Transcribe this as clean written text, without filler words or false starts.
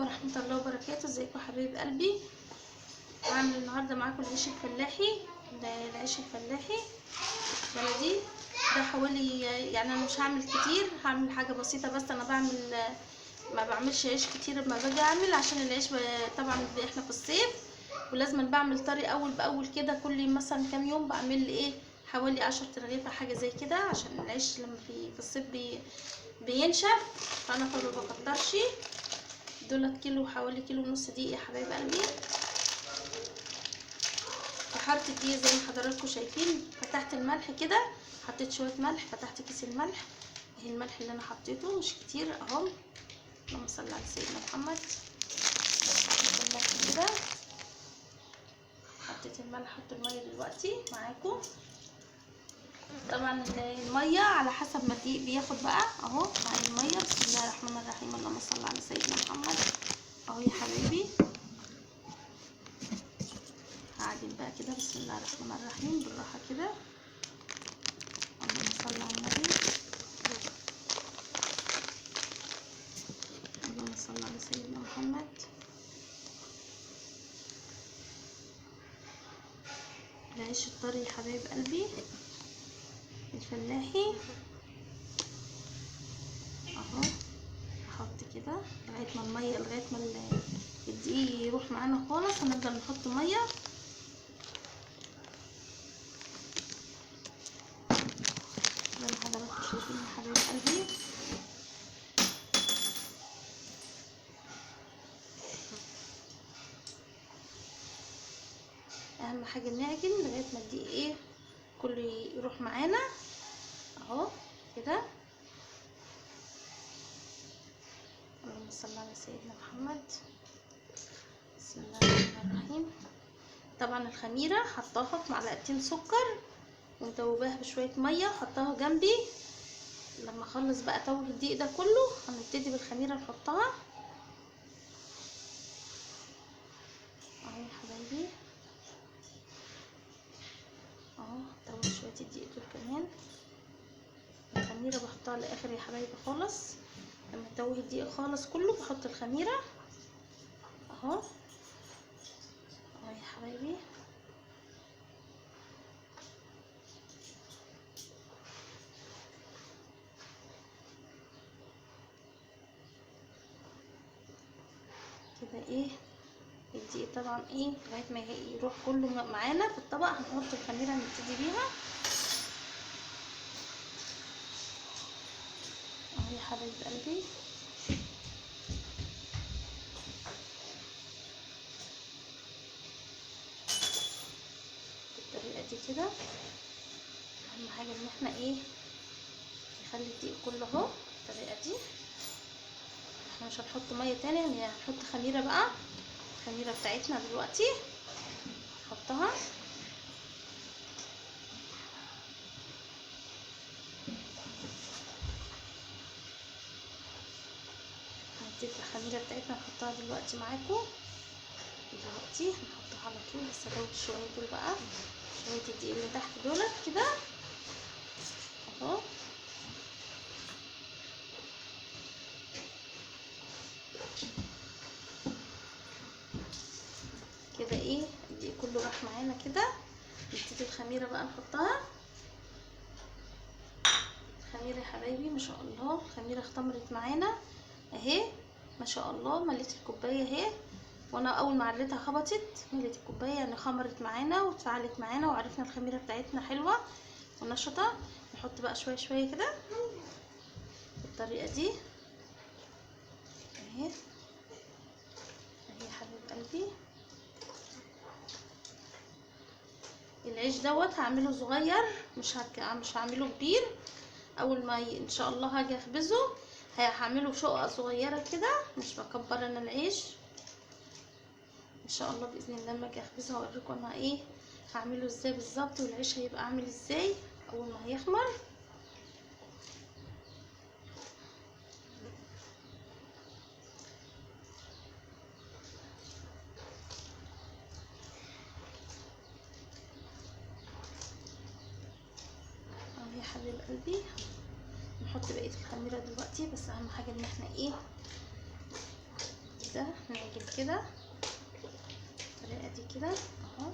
عليكم ورحمة الله وبركاته. ازيكم حبايب قلبي؟ هعمل النهارده معاكم العيش الفلاحي. العيش الفلاحي بلدي ده حوالي، يعني انا مش هعمل كتير، هعمل حاجة بسيطة بس. انا بعمل ما بعملش عيش كتير لما باجي اعمل، عشان العيش طبعا احنا في الصيف ولازم بعمل طري اول باول كده. كل مثلا كام يوم بعمل ايه حوالي 10 رغيفه حاجة زي كده، عشان العيش لما في الصيف بينشف، فانا ما بكترش. دولت كيلو، حوالي كيلو ونص دقيق يا حبايب قلبي. فحرت الدقيق زي ما حضراتكم شايفين، فتحت الملح كده، حطيت شوية ملح، فتحت كيس الملح اهي، الملح اللي انا حطيته مش كتير اهو. اللهم صل على سيدنا محمد. الملح كده، حطيت الملح، حط المية دلوقتي معاكم. طبعا المية على حسب ما الدقيق بياخد بقى اهو. معايا المية، بسم الله الرحمن الرحيم، اللهم صل على سيدنا محمد. اهو يا حبايبي، هعجن بقى كده، بسم الله الرحمن الرحيم، بالراحة كده، اللهم صل على النبي، اللهم صل على سيدنا محمد. العيش الطري يا حبايب قلبي الفلاحي اهو. احط كده لغاية ما المية، لغاية ما الدقيق يروح معانا خالص. هنفضل نحط مية زي ما حضراتكم شايفين يا حبايب قلبي. اهم حاجة نعجن لغاية ما الدقيق ايه كله يروح معانا اهو كده. اللهم صل على سيدنا محمد. بسم الله الرحمن الرحيم. طبعا الخميره حطاها في معلقتين سكر ومدوباها بشوية مية وحطاها جنبي. لما اخلص بقى توه الدقيق ده كله هنبتدي بالخميره نحطها اهو يا حبايبي اهو. توه شوية الدقيق دول كمان. الخميره بحطها لاخر يا حبايبي خالص، لما توه الدقيق خالص كله بحط الخميره اهو اهو يا حبايبي. كده ايه الدقيق طبعا ايه لغاية ما يروح كله معانا في الطبق. هنحط الخميره نبتدي بيها اهو يا حبايب قلبي. بالطريقة دي كده. اهم حاجة ان احنا ايه نخلي الدقيق كله اهو بالطريقة دي. احنا مش هنحط مية تاني، يعني هنحط خميره بقى. الخميره بتاعتنا دلوقتي نحطها. هنضيف الخميره بتاعتنا نحطها دلوقتي معاكم. دلوقتي هنحطها على طول، بس ادوب شوية دول بقى، شوية الدقيق اللي تحت دولت كده اهو. كده ايه الدقيق كله راح معانا كده. نبتدي الخميره بقى نحطها. الخميره يا حبايبي ما شاء الله الخميره اختمرت معانا اهي ما شاء الله، مليت الكوباية اهي، وانا اول ما عريتها خبطت، مليت الكوباية يعني خمرت معانا واتفعلت معانا، وعرفنا الخميره بتاعتنا حلوة ونشطه. نحط بقى شوية شوية كده بالطريقة دي اهي اهي يا حبيب قلبي. العيش دوت هعمله صغير، مش هعمله كبير. اول ما ان شاء الله هاجي اخبزه هعمله شقه صغيرة كده، مش بكبر انا العيش. ان شاء الله باذن الله لما اجي اخبزه هوريكم انا ايه هعمله ازاي بالظبط، والعيش هيبقى عامل ازاي اول ما هيخمر. اهو يا حبيب قلبي نحط بقية الخميره دلوقتي. بس اهم حاجة ان احنا ايه ده، هنعجن كده بالطريقة دي كده اهو.